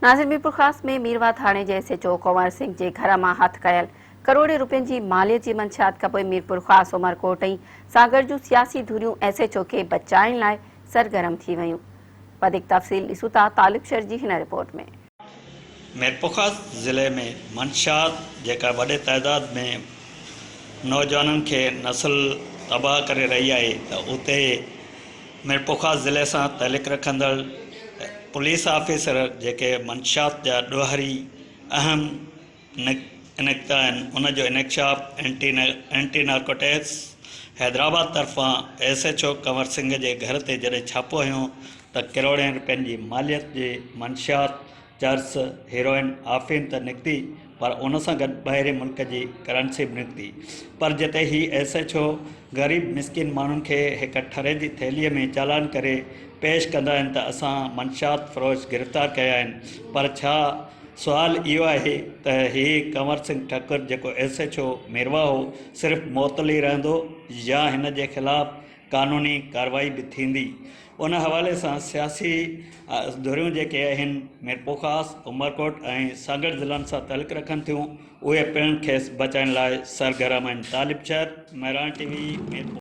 ناظر ميرپورخاص ۾ ميرواهه ٿاڻي جي S H O Kanwar Singh جي گهر مان هٿ ڪيل ڪروڙين روپين جي ماليت جي منشيات کانپوء ميرپورخاص، عمرڪوٽ ۽ سانگهڙ جون سياسي ڌريون ايس ايڇ او کي بچائڻ لاء سرگرم ٿي ويون. وڌيڪ تفصيل ڏسون ٿا طالب شر جي هن رپورٽ ۾. ميرپورخاص ضلعي ۾ منشيات جيڪا وڏي تعداد ۾ نوجوانن کي نسل تباهه ڪري رهي آهي ته اتي ميرپورخاص ضلعي سان تعلق رکندڙ پوليس آفيسر جيڪي منشيات جا ڏوهاري اهم نڪتا آهن ان جو انڪشاف اينٽي نارڪوٽڪس حيدرآباد طرفان S H O Kanwar Singh جي گهر تي جڏهن ڇاپو هنيو ته ڪروڙين رپين جي ماليت جي منشيات چرس، هيروئن، آفيم ته نڪتي پر ان سان گڏ ٻاهرين ملڪ جي ڪرنسي به نڪتي پر جتي هي ايس ايڇ او غريب مسڪين ماڻهن کي هڪ ٺري جي ٿيلهي ۾ چالان ڪري پيش ڪندا آهن ته اسان منشيات فروش گرفتار ڪيا آهن پر ڇا سوال اهو آهي ته هي ڪنور سنگهه ٺڪر جيڪو ايس ايڇ او ميرواهه هو صرف معطل ئي رهندو يا هن جي خلاف قانوني ڪارروائي به ٿيندي؟ ان حوالي سان سياسي ڌريون جيڪي آهن ميرپورخاص، عمرڪوٽ ۽ سانگهڙ ضلعن سان تعلق رکن ٿيون اهي پڻ کيس بچائڻ لاء سرگرم آهن. طالب شر، مهراڻ ٽي وي، ميرپور.